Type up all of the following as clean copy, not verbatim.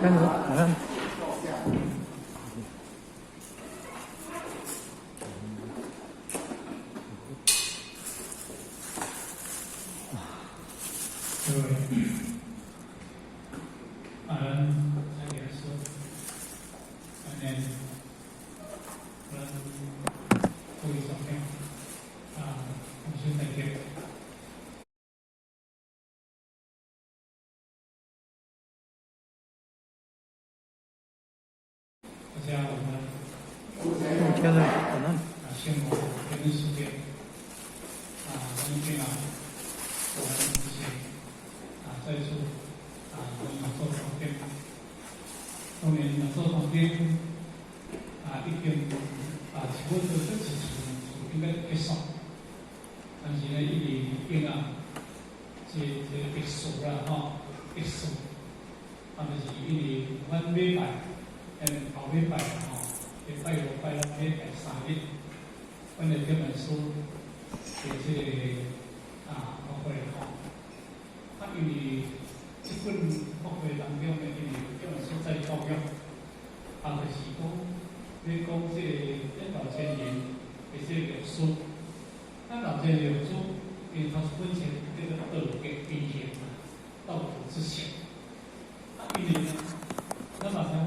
天主感恩。各位，感恩主耶穌，感恩咱各位收聽，啊，同心大家。大家午安。天主感恩。啊，先我給你時間，啊，今天啊，我們一起啊，再次啊，我們做重點。當然，做重點啊，已經啊，差不多這一次應該結束。但是呢，因為已經啊，這個特殊啦，吼，特殊，啊，就是因為阮禮拜，後禮拜吼，禮拜五、拜六、禮拜三日，阮的這本書的這個啊，法會吼，啊，因為這本法會當中呢，因為這本書在教育，啊，就是講，咧講這個咱老千年的這個歷史，咱老千歷史，因頭一本冊叫做《道德之行》啊，道德之行。啊，因為呢，咱嘛知影講，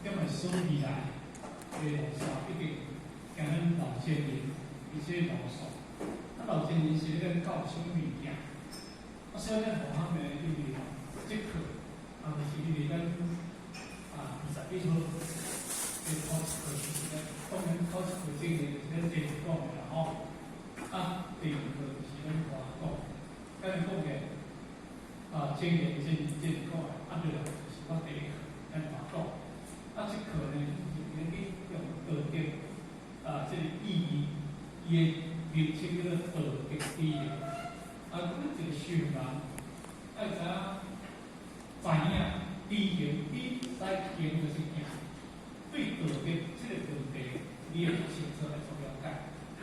這本書以來的路線一定行咱老千年伊這個路線。啊，老千年是咧教啥物物件？啊，所以咱學校呢，因為這課啊，就是因為咱啊21號的頭一課是咱當然頭一課之前是咱第一講的啦吼。啊，第二課就是咱大講，咱講的啊，前言前講的，啊對啦，就是我第一課咱大講。啊，這課呢，就是咱去用道德啊，這個意義，伊的名稱叫做道德之行。啊，阮一個修行人愛知影，知影知行比使行就是行，對道德這個問題，你會較清楚來做了解。一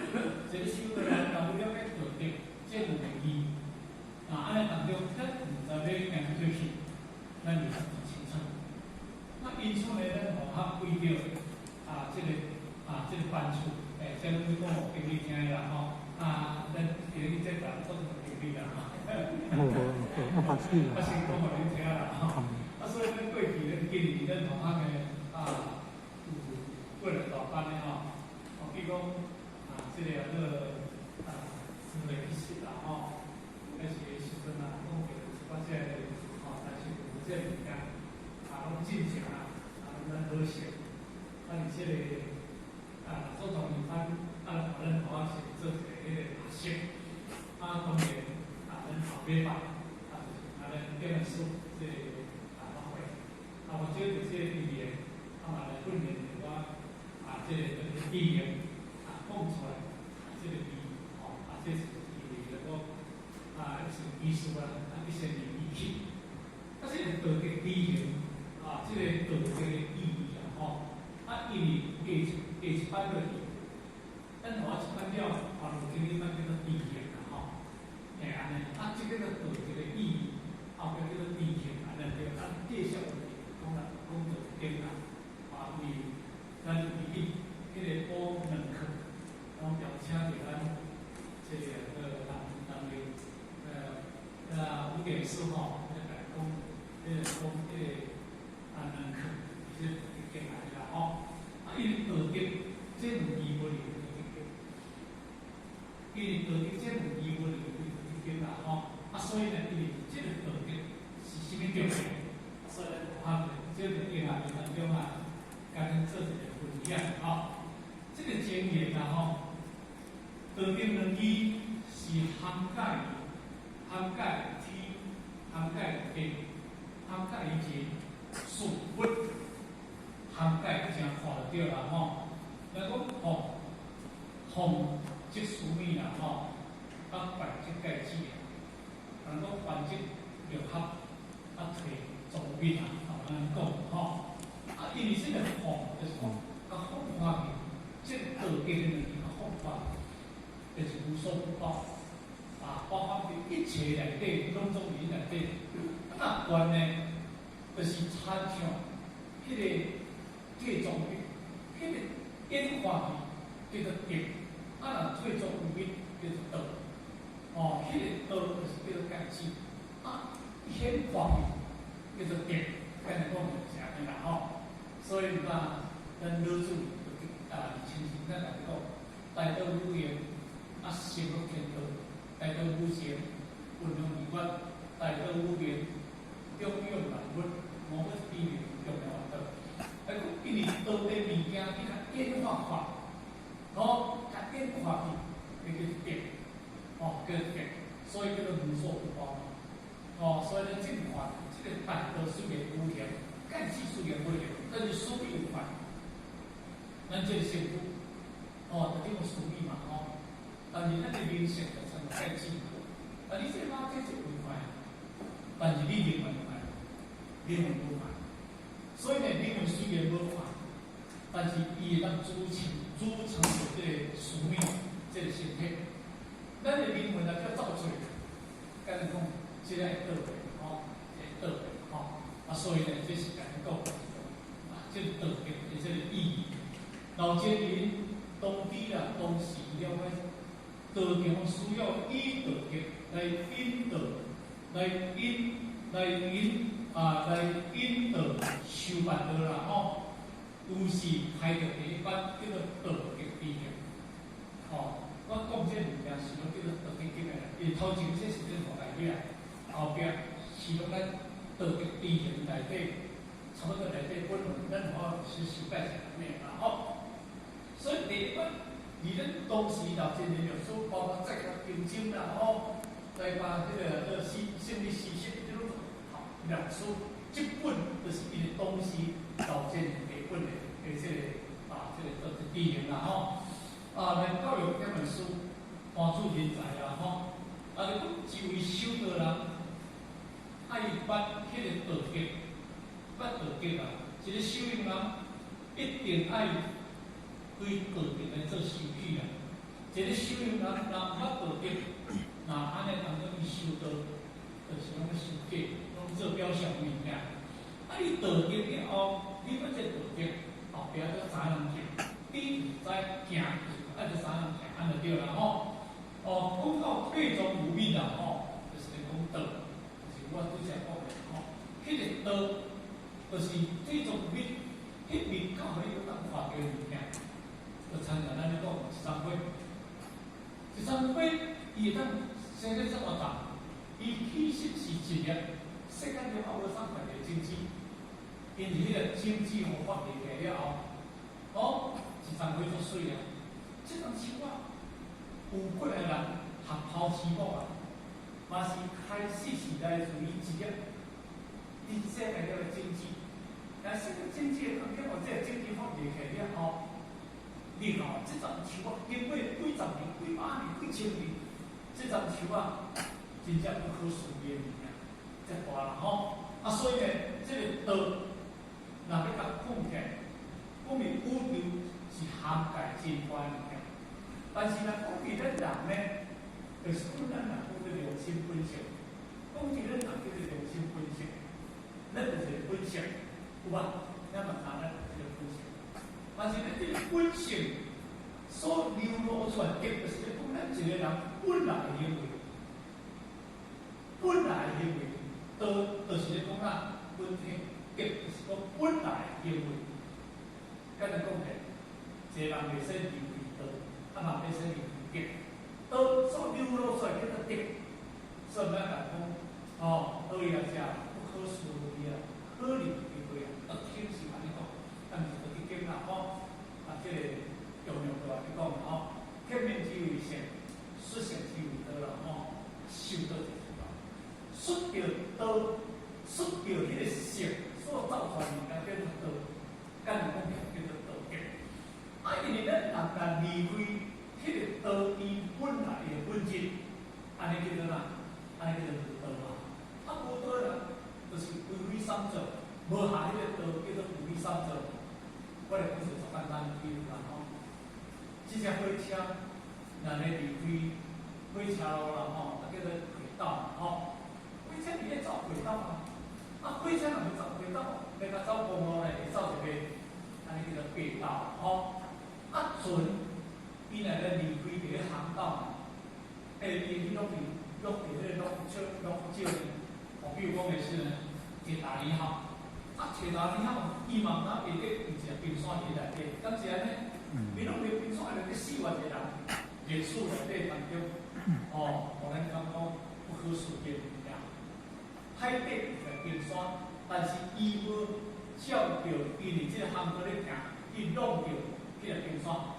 個修道人若無了解道德這兩個字，啊，按呢當中，咱毋知欲行佗去，咱袂真清楚。那因此呢，咱學校為著啊，這個班次，這攏是講予經理聽的啦吼。啊，咱今日這台做經理啦吼。哦，我發誓。啊，先講予恁聽啦吼。啊，所以咱過去咱今年咱學校的啊，有過來大班的吼，哦，比如講啊，這個叫做啊，自媒體啦吼，彼時時陣啊，講著一寡這個吼，但是有這個物件啊，攏進前啊，啊，咱好勢，啊，而這個啊，做同班啊，咱學校是做一個彼個特色，啊，當然啊，咱後禮拜啊，就是啊，咱點來說這個啊，法會，啊，或者佇這個語言，啊嘛來訓練著我啊，這個語言啊，講出來，啊，這個字吼，啊，這是因為來講啊，是技術啊，啊，必先練語氣。啊，這個道德之行啊，這個道德的意義啊，吼，啊，因為下一班落去，咱學一班了，後就經理班叫做知行啦，吼，嘿，按呢，啊，這個叫道德的意義，後壁叫做知行，按呢對，啊，繼續落去講啦，講到頂啦，啊，因為咱已經彼個補兩課，攏邀請著咱這個南南面五點四號，來講，彼個講彼個啊兩課，是進來啦吼。啊，因為道德這兩字無離開，因為道德這兩字無離開啦吼。啊，所以呢，因為這個道德是啥物重要，所以咱學校這個應啊當中啊，共恁做一個分享吼。這個箴言啊吼，道德兩字是涵蓋天、涵蓋地、涵蓋一切事物，涵蓋誠闊就對啦吼。來講鳳，鳳則思物啦吼，啊敗則蓋止啊。人講反則六合，啊退宗密啊，按呢講吼。啊，因為這個鳳就是講，較放大去，這個道德的兩字較放大，就是無所不包，啊，包含佇一切內底，攏總佇內底。啊，若悬呢，就是親像彼個退裝物，彼個演化去叫做德，啊若退作有物叫做道。哦，彼個道就是叫做芥子，啊顯化去叫做德，敢若講是按呢啦吼。所以嘛，咱老子啊，親像咱來講，大道無形，啊，成若天道；大道無形，混沌二月；大道無形，中養萬物，無物比名，中養萬道。啊，因為道的物件去共演化化，哦，共演化去，彼叫做德，哦，叫做德，所以叫做無所不包。哦，所以咧，正看這個大道雖然無形，芥子雖然無形，但是思維有法。咱這個身軀，哦，就等於思維嘛，吼。但是咱的靈性就親像芥子嘛。啊，你這馬這就有法，但是你靈魂有法，靈魂無法。所以呢，靈魂雖然無法，但是伊會當組成組成這個思維，這個身體。咱的靈魂若叫走出來，敢若講這個會倒的，吼，會倒的，吼。啊，所以呢，這是共你講，啊，這個道德的這個意義。老前人當知啦，當時了解道場需要以道德來引導、來引、來引啊，來引導修辦道啦吼。有時開著第一關叫做道德之行。吼，我講這物件是攏叫做道德經的啦，因為頭前這是咧互代表，後壁是攏咱道德之行內底，差不多內底本文，咱好是修改一下咩啦吼。所以第一關，佇咱當時老前人律師，包括再較經經啦吼，來把彼個這聖聖理事實這種好律師，這本就是因為當時老前人第一本的的這個啊，這個道德之行啦吼。啊，來教育這本書，幫助人才啦吼。啊，你講一位修道人，愛捌彼個道德，捌道德啊，一個修行人一定愛對道德來做修起啊！一個修行人若毋捌道德，那按呢當作伊修道，就是攏咧修假，攏做表象物件。啊，你道德了後，你捌這道德，後壁閣知人行，你知行，愛就知人行，按就對啦吼。哦，講到退轉無物啦吼，就是咧講道，就是我拄才講的吼。彼個道，就是退轉無物，彼物較予你當看著物件。就親像咱咧講一丛花，一叢花，伊會當生咧這麼大，伊其實是一粒世間了後無啥看著種子，因為彼個種子予發芽起來了後，哦，一叢花足媠啊！這叢樹仔有幾个人合拋飼母啊，嘛是開始是來自於一粒佇世界了的種子，但是種子的當中，這個種子發芽起來了後，你看，這叢樹仔經過幾十年、幾百年、幾千年，這叢樹仔真正不可思議的物件，遮大啦吼！啊，所以呢，這個道，若欲共講起來，講佇宇宙是涵蓋真大的物件，但是若講佇咱人呢，就是講咱人講做良心本性，講佇咱人叫做良心本性，咱就是本性，有無？咱嘛知咱這個本性。但是咱這個本性所流露出來，就是咧講咱一個人本來的行為，本來的行為，道就是咧講咱本體，德就是講本來的行為。敢若講起，一個人袂使離開道，啊嘛袂使離開德。道所流露出來叫做德，所以咱講哦，道也者不可思議啊，可能體會啊，道聽是按呢講，但是道德經啦吼，啊，這個重要就按呢講吼，天命之謂性，率性之謂道啦吼，修道就是道，率著道，率著彼個性所造出來物件叫做道，敢若講起來叫做道德。啊，因為咱人若離開彼個道伊本來的本質，按呢叫做啥？按呢叫做無道啊！啊，無道啦，就是為非三做，無下彼個道叫做為非三做。我來講一個足簡單的比喻啦吼，這隻火車若咧離開火車路啦吼，啊叫做軌道吼，火車佇咧走軌道啊，啊，火車若欲走，袂走，欲共走公路咧，會走一個，按呢叫做白道吼。啊，船，伊若咧離開佇咧航道，欸，伊去落去落佇彼個落少落少呢。哦，比如講的是呢，鐵達尼號，啊，鐵達尼號，伊嘛毋知下底有一個冰山佇內底，敢是按呢？伊攏佇冰山內底四萬個人，熱死內底當中，哦，予咱感覺不可思議的物件。海底有一個冰山，但是伊無照著因為這個航道咧行，伊弄著彼個冰山。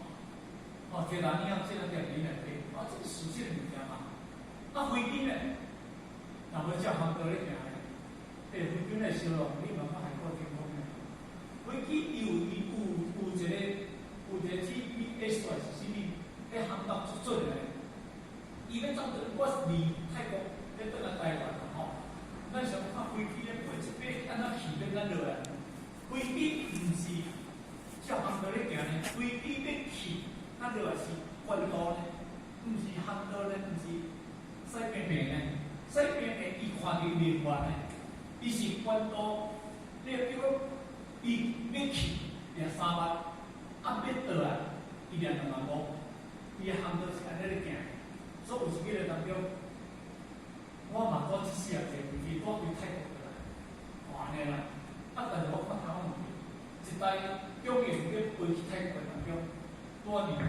哦，鐵達尼號這個電影內底，啊，這個實際的物件嘛。啊，飛機呢，若無照航道咧行咧，欸，飛機咧燒落，你嘛看海闊天空呢。飛機伊有伊有有一個有一個 GPS 還是啥物，彼航道出準的。伊欲走佗，我是離泰國欲轉來台灣啦吼。咱想看飛機咧飛一擺，按怎去欲按怎落來？飛機毋是照航道咧行呢，飛機欲去，咱落來是彎道呢，毋是航道呢，毋是使平平呢，使平平伊看著另外呢，伊是彎道，你比如講，伊欲去掠3萬，啊欲倒來，伊掠2萬5，伊的航道是按呢咧行，所以有一個當中，我嘛拄這四十坐飛機，拄對泰國倒來，哦按呢啦，啊但是我看台灣有一台中英咧飛去泰國當中，拄仔佇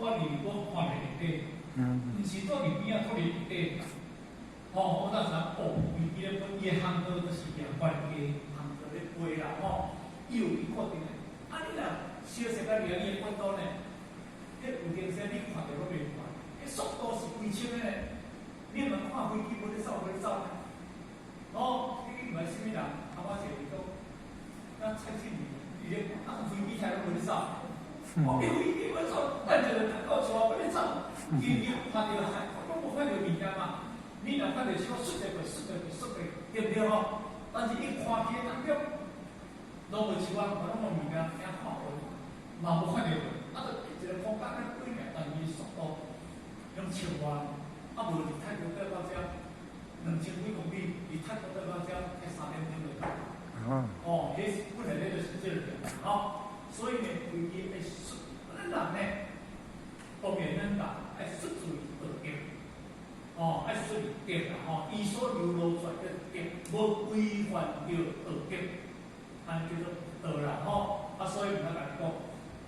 我看袂底，毋是拄佇邊仔，拄佇底。吼，我當時哦，飛機咧飛，伊的航道就是行懸架航道咧飛啦，吼，伊有伊決定的。啊，你若小息仔掠伊的軌道呢，彼有電線你看著攏袂看，彼速度是幾千个呢？你毋看飛機無咧走，無咧走呢？哦，彼個毋知啥物人，啊，我一個講，咱蔡振明，伊咧啊飛機聽攏無咧走，哦，伊飛機欲走，等一下就到厝欲咧走，伊伊看著海，攏無看著物件嘛。你若看著手摔一個，摔一個，摔個，對毋對吼？但是伊看起當中，攏無樹仔，攏無物件，遐看無，嘛無看著，啊，就一個空間咧飛爾，但伊速度用千外，啊無佇泰國倒到遮2000幾公里，佇泰國倒到遮才3點鐘就到。哦，彼是本來咧就是這個點，吼，所以呢，飛機愛出，咱人呢，當然咱人愛出自道德。哦，愛出德啦吼，伊所流露出來的德，無違反著道德，按呢叫做道啦吼。啊，所以毋通共你講，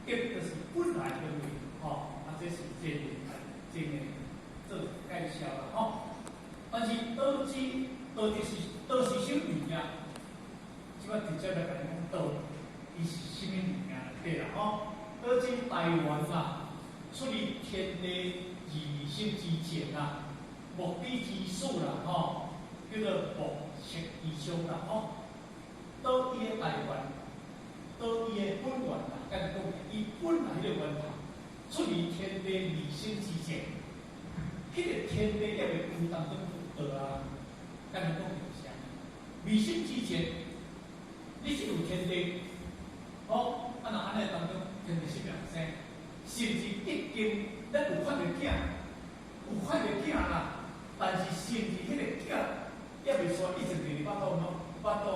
德就是本來的味，吼，啊，這是這個真的做介紹啦吼。但是道之道就是道是啥物物件？這擺直接來共你講道，伊是啥物物件對啦吼。道之台灣啊，出於天地二生之前啊。目的之始啦，吼，叫做莫測其中啦，吼。道伊的台灣，道伊的本源啦，敢講伊本來彼個源頭，出於天地二生之前，彼個天地抑未有當中有道啊，敢講就是啥？未生之前，你是有天地，吼，啊若按呢當中，天地是命生，是毋是已經咱有看著囝，有看著囝啦？但是是毋是彼個囝抑未出來，一直佇咧腹肚喏，腹肚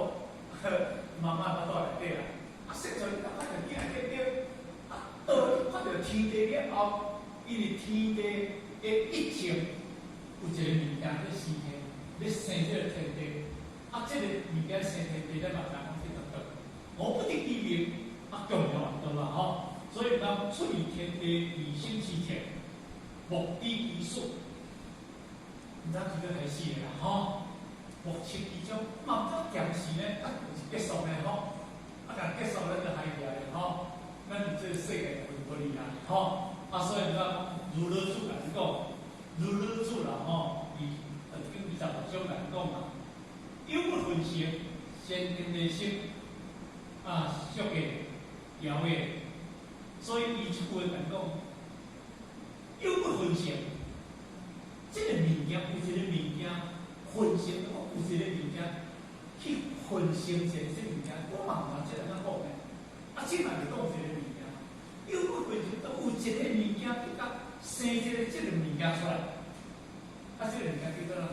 媽媽腹肚內底啦。啊，說出來你看著囝對不對？啊，到看著天地了後，因為天地的一情有一個物件咧生天，咧生這個天地。啊，這個物件生天地，咱嘛知影講這個道。我不得其名，啊，強調道啦吼。所以講出於天地二生之前，莫知其始。毋知幾個開始的啦吼，莫測其終，嘛毋知鹹時呢，啊是結束呢吼，啊若結束咱就害起來吼，咱佇這個世界就無利啊吼，啊所以咱如老子共你講，如老子啦吼，伊經26章共你講嘛，有物混成，先天地生，啊，俗的、遙的，所以伊這句話共你講，有物混成。這個物件有一個物件混成，有一個物件去混成一個這物件，我嘛毋知這個按怎講呢？啊，這嘛是講一個物件，有物混成，都有一個物件去共生一個這個物件出來，啊，這個物件叫做啥？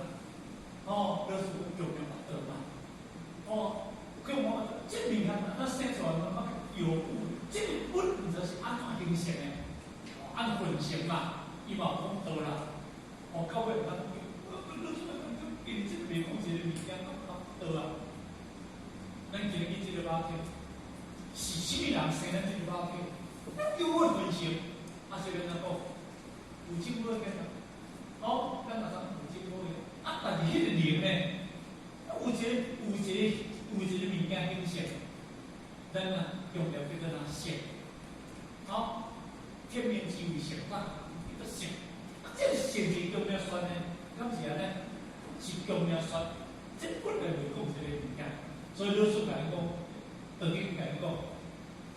哦，就是強調道嘛。物件按怎生出來？感覺有物，這個物毋知是按怎形成的，哦，按混成啦，伊嘛有講道啦。哦，到尾咱你做咩感覺因這個袂講一个物件，感覺道啊？咱今日這個肉體是啥物人生咱這個肉體？叫我混成，啊是按怎講？有種無緣啊？哦，咱嘛知有種無緣。啊，但是彼個靈呢？有一個、有一個、有一個物件形成，咱啊強調叫做哪色？好，天命之謂色法，叫做色。啊，這個色是強調說呢？敢是按呢？是強調說，這本來袂講這个物件，所以老師共咱講，道經共咱講，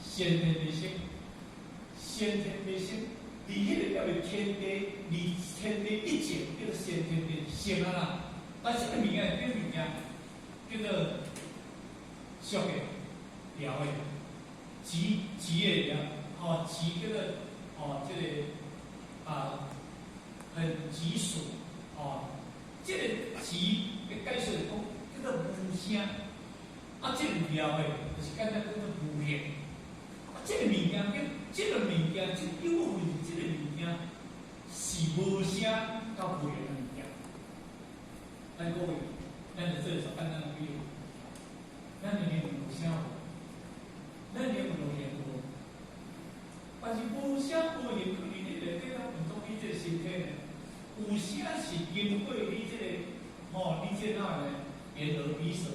先天的色，先天的色，佇彼个叫做天地，佇天地一前叫做先天的色啊啦。但是這个物件叫物件，叫做俗的、寮的、極極的寮，哦，極叫做哦，這个啊，很極俗，哦，這个極的解釋講叫做無聲，啊，這个寮的，就是簡單叫做無形。啊，這个物件叫這个物件，這個有份這個物件是無聲佮無形的物件。咱各位，咱就做一個簡單的比喻，咱靈有聲無？咱靈有形無？但是無聲無形，佇你內底，咱滿足你這個身體呢？有聲是經過你這個，吼，你這個哪呢？眼耳鼻舌，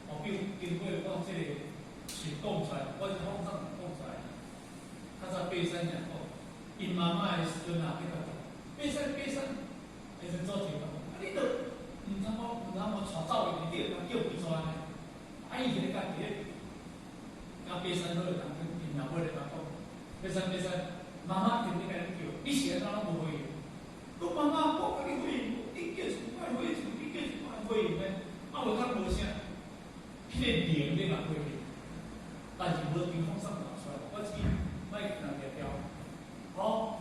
哦，比如經過我這個喙講出來，我是放上講出來。較早爬山講，𪜶媽媽的時陣啊，去甲爬山爬山，時陣做一個，啊，你都毋通講，毋通講帶走伊，你會共叫幾逝呢？啊，伊伫咧家己咧，甲爬山好個人，𪜶老母咧共講，爬山爬山，媽媽天天共你叫，你是按怎攏無回應？講媽媽，我共你回應，你叫一擺回應，你叫一擺回應呢？啊，有較無聲，彼個靈咧嘛回應，但是無經放送拿出來，我只莫若掠掉。好，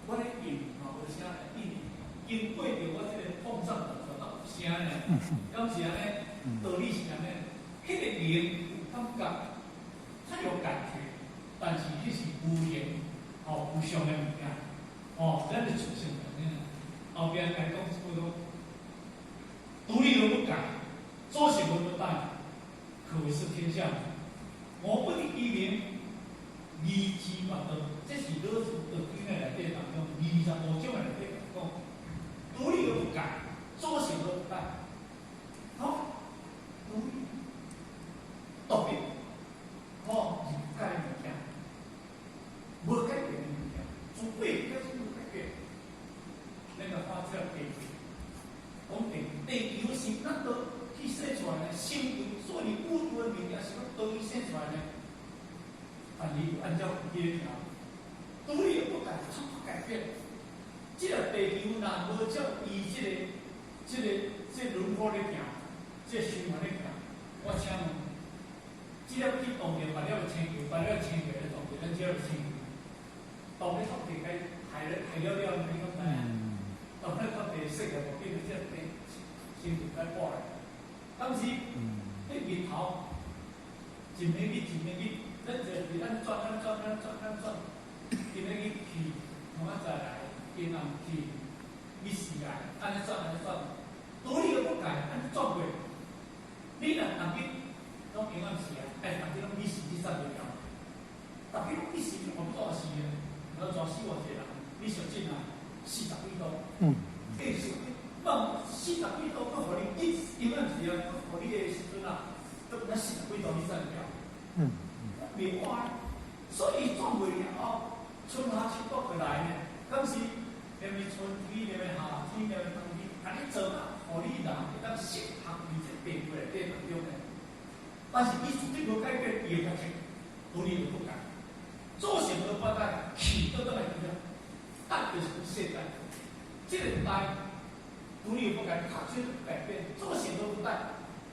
我咧應嘛無聲，因經過著我這個放送拿出來有聲呢，敢是按呢？道理是按呢？彼個靈有感覺，它有感覺，但是彼是無形，哦，無相的物件，哦，咱就出現按呢。後壁來講這個獨立而不改，祖先而不殆，可謂是天下母。吾不得其名，義之不道，這是老子道經的內底當中25章的內底講，獨立而不改，祖先而不殆。好，獨立，獨立，吼，是不改的物件，無改變的物件，除非開始有改變。咱來看這個地球，講地地球是咱都去生出來的，星球所有宇宙的物件是咱都去生出來的。但是按照伊咧行，獨立而不改，它不改變。這個地球若無照伊這個、這個、這個輪迴咧行，這個循環咧行，我請問，這粒去動著別粒的星球，別粒的星球咧動著咱這粒星球，動咧托地該害了害了了，你敢知影？動咧托地世界無變，這個地星球該破來。當時，彼日頭一暝日一暝日，咱就是咱轉咱轉咱轉咱轉，今仔日去，明仔載來，今暗去，日時來，按呢轉按呢轉，獨立而不改，按呢轉過。你若逐日攏永暗時啊，哎，逐日攏日時去散袂了，逐日攏日時就無怎死的，然後抓死偌濟人，你上進啊，四十幾度，欸，四十幾，望四十幾度，閣予你一永暗時啊，閣予你的時陣啊，閣那四十幾度你散袂了。袂活，所以轉袂了後，春夏秋冬過來呢，敢是連咪春天，連咪夏天，連咪冬天，按呢做啊，予你人會當適合佇這地球內底當中呢。但是伊絕對無改變伊的法則，獨立而不改，祖先而不殆，氣倒轉來去啊，殆就是世界，這個代獨立而不改，確實改變，祖先而不殆，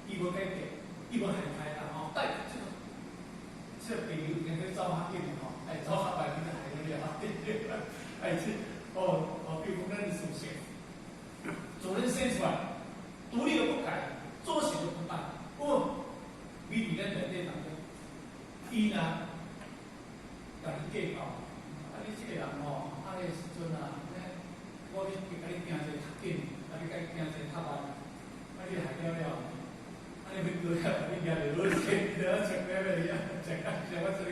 伊無改變，伊無害開啦吼，殆這個。這個朋友應該走較緊的吼，哎，走較快，你就害了了，對對？哎，這哦哦，比如講咱的屬性，主人生出來，獨立而不改，祖先而不殆。哦，你佇咱內底當中，伊若共你計較，啊，你這個人吼，啊，彼時陣啊，我去共你行一个較緊，啊，你共伊行一个較慢，啊，你害了了，啊，你欲過了，你行袂好勢，你著食咩咩呀？食啊食我這個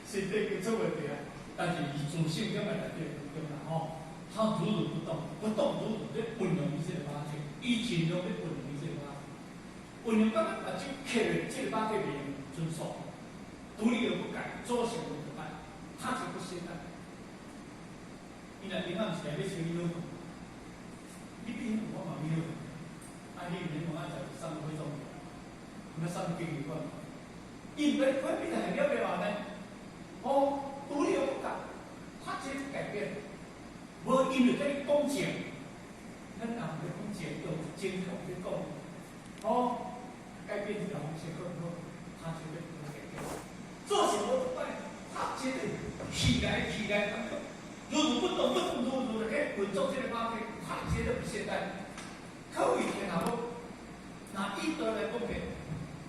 身體已經出問題啊！但是伊自性中內底對啦吼，他如如不動，不動如如咧運用伊這個肉體，伊盡量咧運用伊這個肉體，運用到咱目睭磕這個肉體袂用遵守，獨立而不改，做成無不敗，他絕不懈怠。伊若永遠是來欲穿你好，你變我嘛變好，啊，你毋免問我食啥物火葬，毋免啥物殡儀館，伊毋免管你係了袂話呢？哦，獨立而不改，他絕不改變。無因為佮你講情，咱也毋咧講情，用正確咧講。哦，改變這個方式好毋好？他絕對不會改變。做成無不敗，他絕對起來起來，如如不動，不動如如的去運作這個肉體，他絕對不懈怠。可為天下好，那以道來講嘅，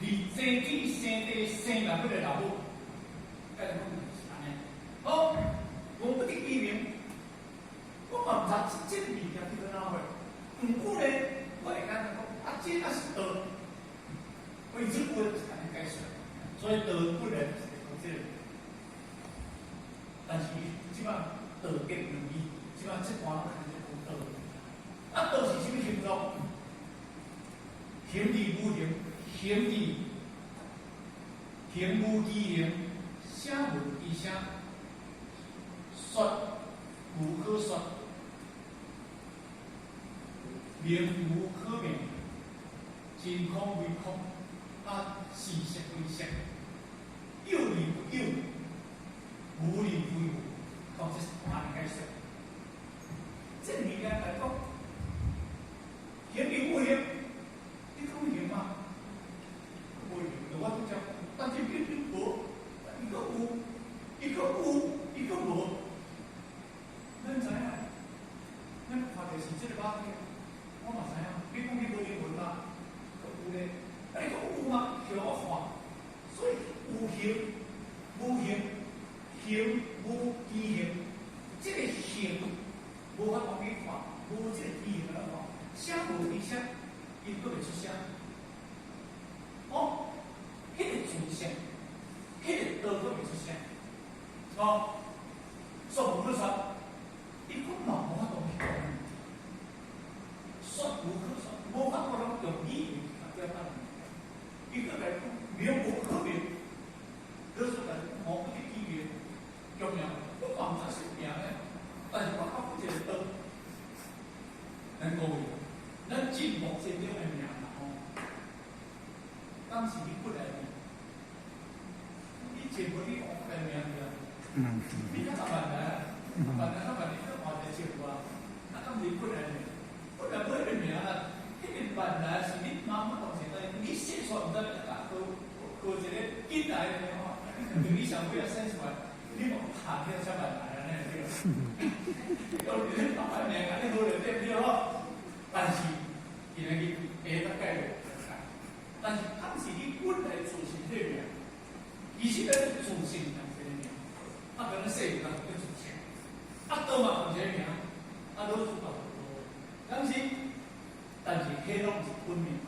離生天生地生萬物的老母，該講是按呢。哦，我不得其名，我嘛毋知這這物件叫做哪貨。毋過呢，我會簡單講，啊，這那是道，我這句就是按呢解釋，所以道本來就是講這個。但是這擺道結兩義，這擺這段攏開始講道。啊，道是啥物形狀？形而無形，形而形無其形，聲無其聲，說無可說，名無可名，真空為空，啊，是色非色，有而不有，無而非無，講這是按呢解釋。這物件來講，形而無形，你講形嗎？無形，我拄則，但是變變無，一個有，一個有，一個無，咱知影，咱看電視這個肉體，我嘛知影。你講你無靈魂嗎？有咧，啊你講有嗎？叫我看，所以有形、無形、形無其形，這個形無法度去看，無這個其形來看，聲無其聲，伊閣袂出聲。哦，彼個自性，彼個道閣袂出聲。哦，說無可說，伊閣嘛無法度去講。說無可說，無法度攏用語言去表達。伊閣來講，名無可名，就是來講，無不得其名，重要。我嘛毋知是名咧，但是我感覺一個道。咱各位，咱進步這種的名啦吼，敢是你本來名？你前無你換本來名對啊？你較早萬來，萬來較萬你閣換一個姓無啊？啊，敢是本來名？本來無彼個名啦，彼個萬來是你媽媽當時在，你細漢毋知欲共學學一個進來的吼，你想欲生出來，你嘛拍起來才萬來按呢對。當然你爸爸名按呢好咧對毋對吼？但是今仔日下當改就改，但是敢是你本來自性彼個名，其實咱自性同一個名，啊，可能世人叫自性，啊，道嘛同一個名，啊，老子嘛同，敢是？但是彼攏是本名，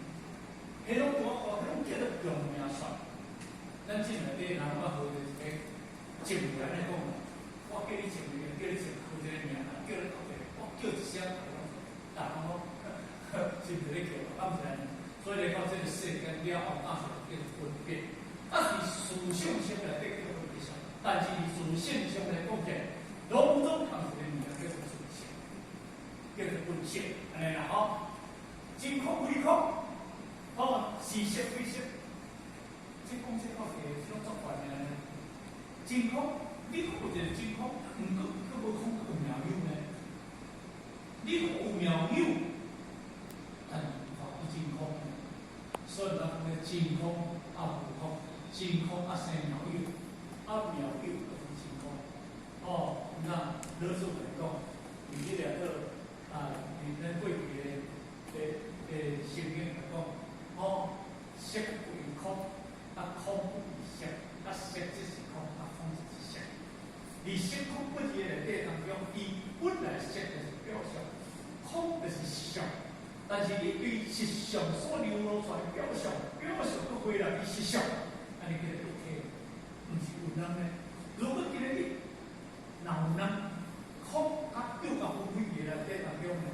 彼攏我彼攏叫做用名說。咱進內底人攏捌號一個證來咧講，我叫你證明，叫你證號一個名，叫你讀者，我叫一聲，大家攏是毋是咧叫？啊，毋是按呢。所以來講，這個世間了後，當時叫做分別。啊，是思想上內底叫分別相，但是自性上來講起來，攏總同一個名叫做自性，叫做本性，按呢啦吼。真空非空，哦，是色非色。這講這個是種足懸的呢。真空，你講有一個真空，毋過閣無空，閣有妙有呢。你講有妙有，但是無法度真空。所以咱講咧真空啊無空，真空啊生妙有，啊妙有就是真空。哦，那老師來講，佇這個啊，佇咱過去的的的聖經來講，哦，色為空，啊，空不異色，啊，色即是空，啊，空即是色。佇色空不二內底當中，伊本來色就是表象，空就是實相。但是你對實相所流露出來的表象，表象閣回來佇實相，按呢叫做一體，毋是有兩呢。如果今日你若有人空佮有共分開佇內底當中呢，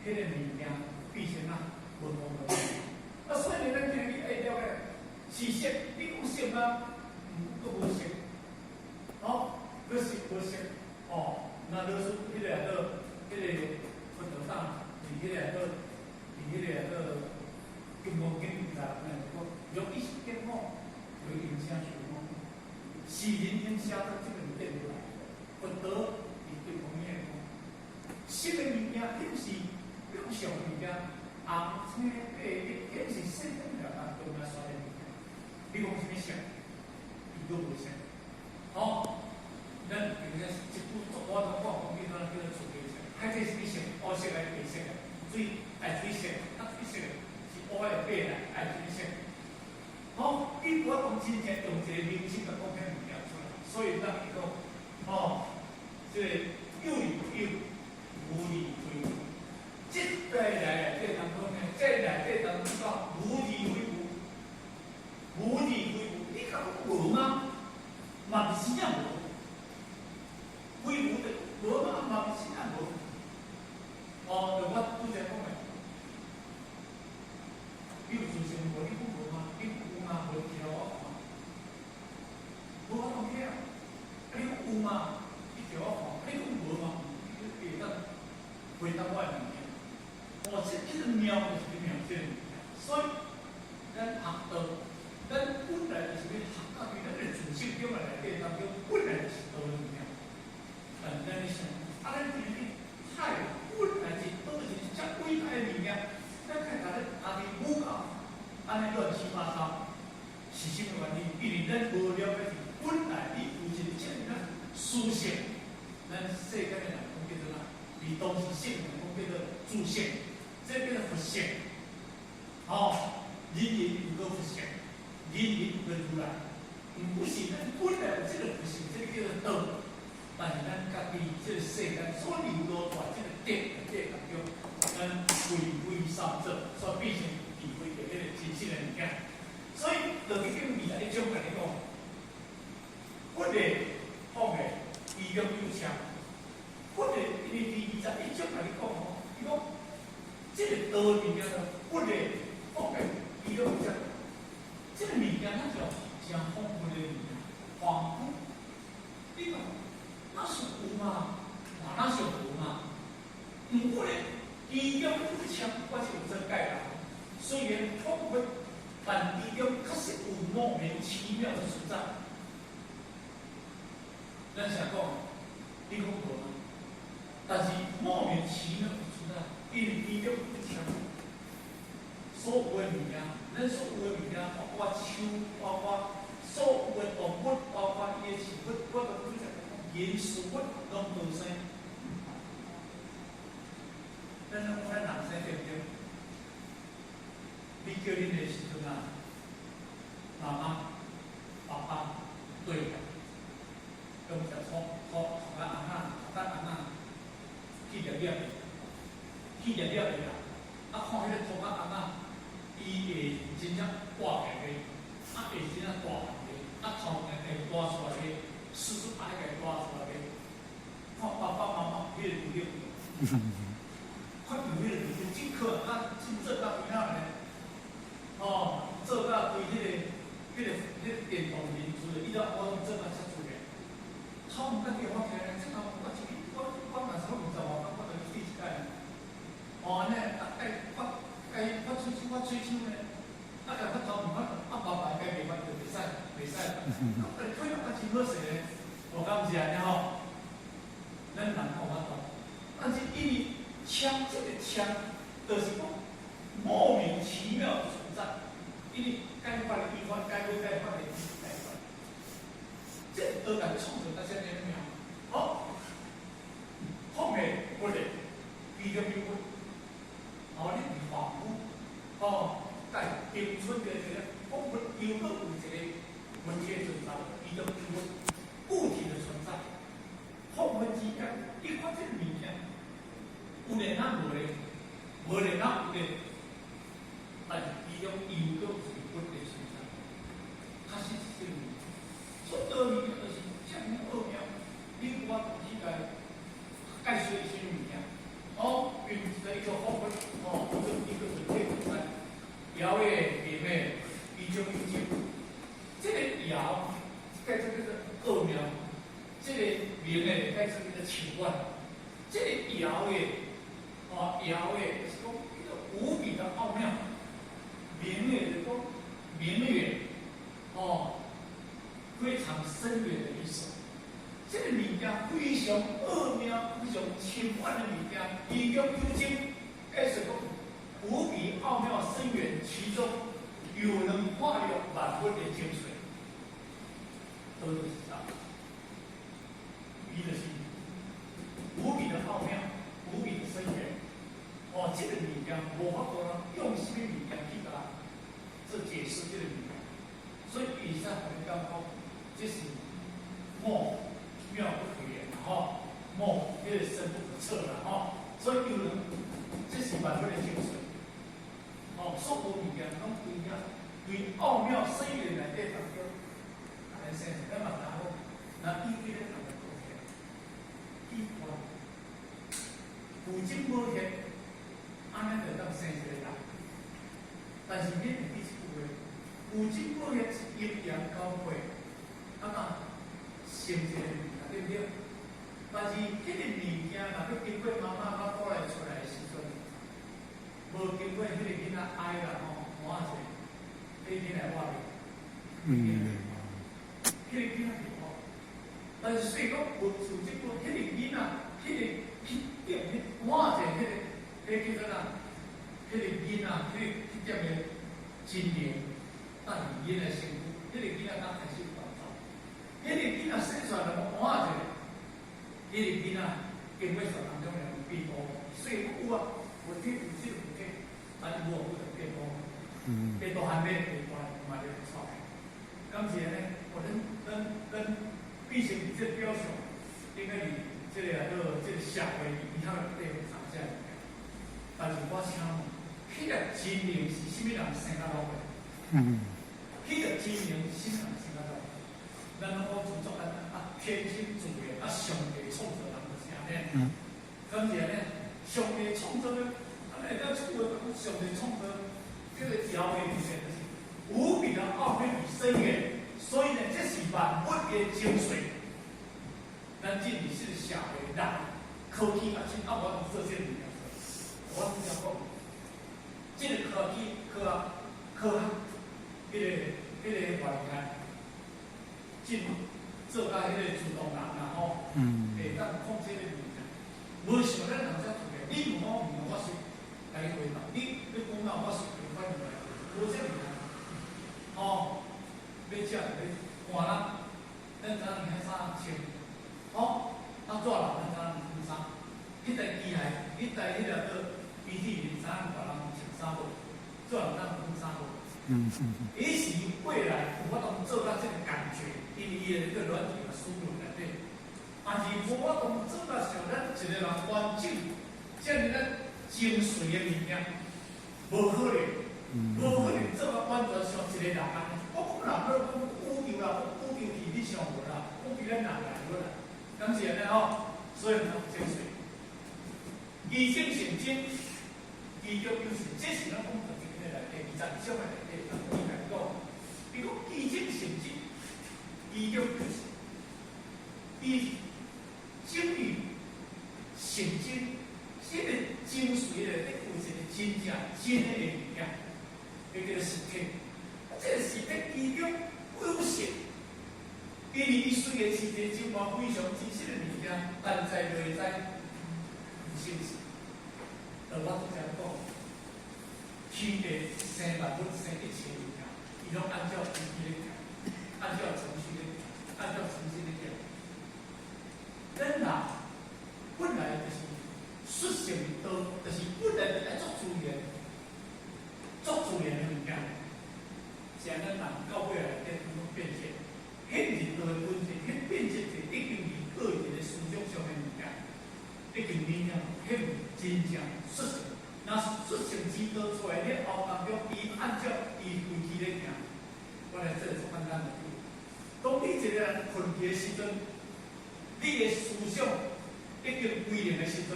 彼個物件變成啊無無無。啊，所以咱今日你愛了解，是色，你講色嗎？毋，閣無色。哦，閣色無色，哦，那就是彼個做彼個佛陀當，佇彼個做，佇彼個做金剛經內面講，若一時見我，為應聲受我，是人應聲到這個變過來。佛陀佇對方面講，色的物件顯示表象的物件，紅青白綠顯示世間上當中啊刷的物件。你講啥物色？伊閣無色。吼，咱比如講一句我都講講叫做叫做出家色，海這啥物色？烏色還是白色的？水愛水色，啊水色是烏的白的，愛水色。吼，伊無講真正用一個名詞來講彼物件出來，所以咱會講，吼，這個有而不有，無而非無。這個來內底當中呢，這內底當中講無而非無，無而非無，你講無嗎？嘛是真正無，非無的無嘛，嘛是真正無。哦，就我拄才講的，你有自信無？你講無嗎？你講有嗎？無聽我看，無法度聽。啊，你講有嗎？你叫我看，你講無嗎？你會當回答我的問題。哦，這一個妙就是妙這個物件，所以咱學道，咱本來就是欲學到佇咱的自性中內底當中，本來就是道的物件。但咱咧想，啊，咱今日海本來是倒是遮偉大的物件，咱開共咧家己舞搞，按呢亂七八糟，是啥物原因？因為咱無了解是本來你有一個這爾仔殊勝，咱世間的人講叫做啥？佇當時聖人講叫做自性，這叫做佛性。吼，人人有個佛性，人人有個如來，毋過是咱本來有這個佛性，這個叫做道。但是咱家己這個世間所流露出來這個德內底當中，咱為非三者，所變成智慧的彼個真實的物件。所以，道經21章共你講，佛的講的，其中有啥？佛的因為第21章共你講吼，伊講這個道的物件，佛的講的，其中有啥？這個物件咱就誠豐富的物件，恍惚。你講那是有嘛？那是無嘛？毋過咧，其中有槍，我是有真解啦。雖然恍惚，但其中確實有莫名其妙的存在。咱成講，你講無嘛？但是莫名其妙的存在，因為其中有槍，所有的物件，咱所有的物件，包括樹，包括所有的動物，包括伊的樹木，我都拄才講，人事物攏無生。咱攏講咱人生對毋對？你叫恁的時陣啊，媽媽、爸爸對，用一托托托仔翁仔，托仔翁仔去掠掠的，去掠掠的啦。啊，看彼個托仔翁仔，伊會真正活起來，啊，會真正大漢的，啊，頭會會大出來的，叔叔阿姨會大出來的。看爸爸媽媽彼個對了，看有彼個對，真可啊，真做甲規哪呢？哦，做甲規彼個、彼個、彼個電動人出來，伊了我攏做甲遮出來。頭毛家己會發起來，這頭毛我一我我若是20外工，我就去剃一擺。哦，按呢啊，該發該發喙鬚發喙鬚呢，啊，共發頭毛發啊，爸爸該袂發就袂使袂使。啊，推落較真好勢咧，我敢毋是按呢吼？咱人講法度，但是因為槍這個槍，就是講莫名其妙的存在，因為該發的伊發，該無該發的伊該發，這都共創造到這爾妙。好，後面不對，其中有哦，你佇恍惚，哦，在青春的這個恍惚，又閣有一个問題存在，伊就有物體的存在。恍惚之間，你看這個物件，有咧哪無咧？無咧哪有咧？但是其中又閣有一個物體存在，確實是這個物件。出道物件就是這麼奧妙，你有法度去共解釋啥物物件？哦，變成一個恍惚，哦，一個一個物體存在，遙的、明的，其中有真。這個遙，解做叫做奧妙；這個明的，解做叫做深遠。這個遙的，哦，遙的，就是講一個無比的奧妙；明的，就是講明遠，哦，非常深遠的意思。這個物件非常奧妙、非常深遠的物件，其中有真，解釋講無比奧妙深遠，其中又能化育萬物的精髓，都是啥？伊就是無比的奧妙，無比的深遠。哦，這個物件無法度用啥物物件去共做解釋這個物件，所以以上我們講講，這是莫妙不可言，吼，莫這個深不可測啦，吼，所以有人這是萬物的精髓。哦，所有物件攏規遐，對奧妙深遠內底當中，啊，咱先生咱嘛知影，那伊對咧同個貢獻，伊看，有種無現，按呢就當生一個人。但是你會記一句話，有種無現是陰陽交匯，啊嘛生一個物件，對不對？但是彼個物件若欲經過媽媽腹肚內出來的時陣，無經過彼個囡仔愛啦吼，換者，彼個囡仔活袂？彼個囡仔袂活。但是雖講有自這個彼個囡仔，彼個彼點彼換者，彼個彼叫做啥？彼個囡仔，彼個彼點的精靈，等佇囡仔身軀，彼個囡仔剛開始有動作，彼個囡仔生出來就換者，彼個囡仔經過當中有變動，所以有啊，有體有這個有體，但是無有就變動，變大漢欲變大嘛就出來。敢是按呢？哦，咱變成這個表象，應該是這個啊，做這個社會影響的地方上這物件。但是我請問，彼個精靈是啥物人生甲落的？彼個精靈是啥物人生甲落的？咱攏講做作啊，天生自然啊，上帝創造人就是按呢。敢是按呢？上帝創造的，啊，咱會當出話講上帝創造這個遙的物件，就是無比的奧妙與深遠。所以呢，這是萬物的精髓。咱進入這個社會，人科技啊，真啊，我做這個物件。我拄才講，這個科技、科學、科學，彼個原理進做到彼個自動人啦吼，會當控制這個物件。無像咱人遮做的，你問我問我是共你回答，你講到我是會反應來，無這物件。哦，欲食就欲寒啦，咱知影遐衫穿，哦，啊熱啦，咱知影穿衫。彼台機械，彼台彼個叫機器，你知影大人穿衫無？熱人當穿衫無？伊是未來有法度做到這個感覺，因為伊的個軟體輸入內底，但是無法度做到像咱一個人完整，這爾咱精髓的物件，無可能，無可能做到完全像一個人按呢。我講人，你講宇宙啦，講宇宙去你想無啦？講比咱人來好啦，敢是按呢吼？所以毋通精髓，其精成真，其中就是這是咱講到這個內底22章的內底，伊來講，伊講其精成真，其中就是伊精於成真，這個精髓內底有一個真正真的物件，彼叫做實體。這個實體其中有實，因為伊雖然是一個真話非常真實的物件，但在內在有生死。就我拄才講，天地生萬物生一切物件，伊攏按照規矩咧行，按照程序咧行，按照程序咧行。咱人本來就是屬性道，就是本來就愛做自然、做自然的物件。是按咱人到道的本質，彼變質是已經是個人的思想上的物件，已經明了，彼毋真正屬性。若屬性之道出來了後當中，伊按照伊規矩咧行。我來這個做簡單的比喻。當你一個人睏去的時陣，你的思想已經歸零的時陣，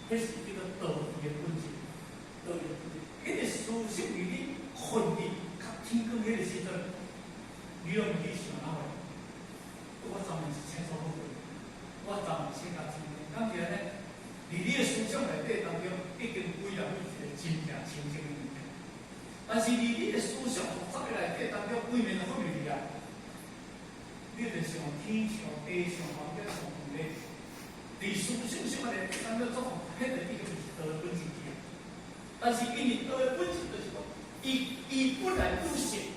彼是叫做道義的本質。道義的本質，彼個思想佇你睏去較天光彼個時陣，你攏毋去想哪話？我昨暝是清楚好過，我昨暝醒較清楚。敢是按呢？佇你的思想內底當中，已經歸納一個真正清晰的物件。但是佇你的思想複雜的內底當中，規暝就睏袂去啊！你就想天上地上房間上問題，佇思想上的內底當中做彼個已經是道的本質去啊。但是因為道的本質就是講，伊本來有性，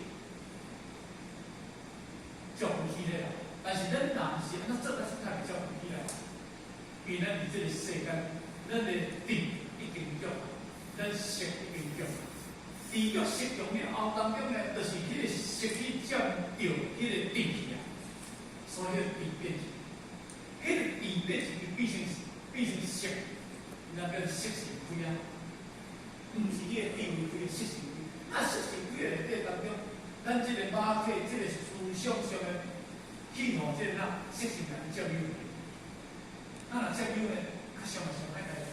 照顧起來啦。但是咱人是按怎做才較會照顧起來？因為咱佇這個世間，咱的智已經弱，咱識已經弱。佇弱識中了後當中呢，就是彼個識去佔著彼個智去啊，所以彼個智變質，彼個智變質就變成識，那個識是開啊，毋是你的智慧開，識是開。啊，識是開的內底當中，咱這個馬體，這個思想上的去予這個哪識是來佔有。啊，若佔有呢，較上嘛上歹代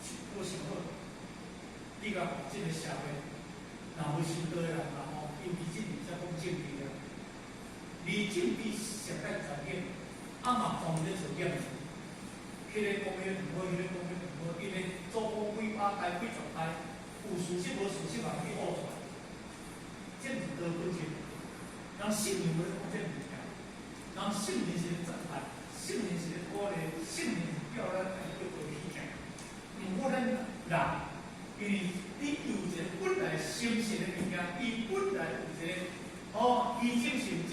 志，無想好。你講這個社會，若無修道的人啦吼，尤其這陣才講政治啊，離政治實在在遠，啊嘛當咧做驗證，彼個講彼個毋好，彼個講彼個毋好，因為祖公幾百代、幾十代，有事實無事實嘛去學出來，這毋是道本質。人聖人無咧講這物件，人聖人是咧讚嘆，聖人是咧鼓勵，聖人是叫咱愛叫做起行。毋過咱人，因為你有一個本來誠實的物件，伊本來有一個哦，虛中尋真，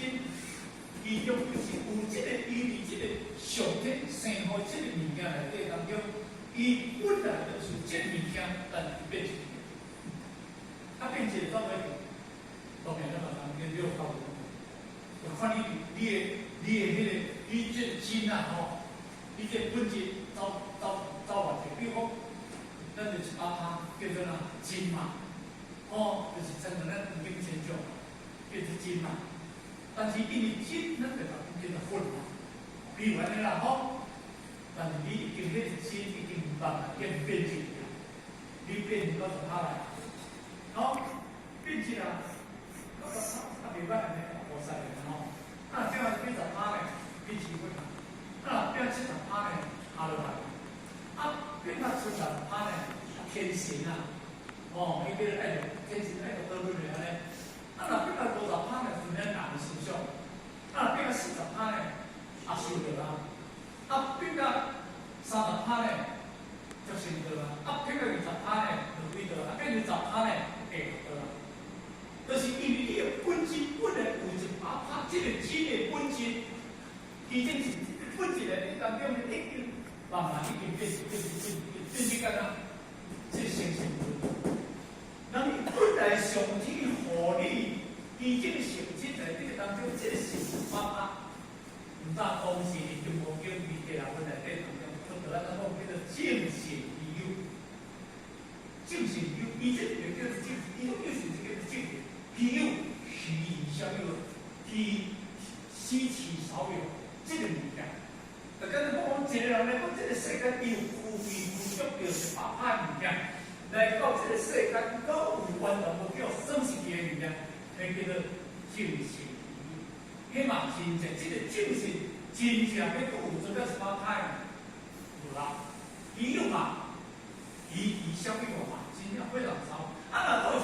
其中就是有這個伊佇這個上天生予這個物件內底當中，伊本來就是這個物件，但是變質。啊，變質走袂去，當然咱嘛通去了解。就看你的彼個，你這個真啊吼，你這個本質走走走偌濟，比如講，咱就100%叫做哪真嘛，哦，就是親像咱黃金千種，叫做真嘛。但是因為真，咱就共叫做粉嘛，比如按呢啦吼。但是你已經彼個真已經慢慢變變質了，你變成90%來，吼，變質啊，90%啊袂歹按呢，無使的吼。啊，變80%呢，變七粉啊；啊，變70%呢，下落來。啊，變到70%呢，天神啊，哦，伊叫愛著天神愛著倒落來按呢。啊，若變到50%呢，是咱人的思想；啊，若變到40%呢，阿修羅啊；啊，變到30%呢，畜生道啊；啊，變到20%呢，餓鬼道；啊，變到十趴呢，地獄道啊。就是因為你的本質本來有100%，這個真的本質，其中是本質內底當中已經慢慢已經變變變變變成干哪？這個成聖人本來上天予你，其中性質在這個當中，這個是100%。毋知當時佇金剛經佇第六分內底當中，出到咱講叫做正信虛有，正信虛有，伊這個叫做正，伊種就是叫做正信虛有，虛啥物虛虛其少有，這個物件。就敢若講，一個人來講，這個世間伊有虛虛虛足著100%物件，來到這個世間，閣有完全無叫損失去的物件，彼叫做正信。彼嘛真正，這個正信真正欲閣有做到100%無啦。伊有嘛，伊伊啥物無嘛，真正非常少。啊，若閣有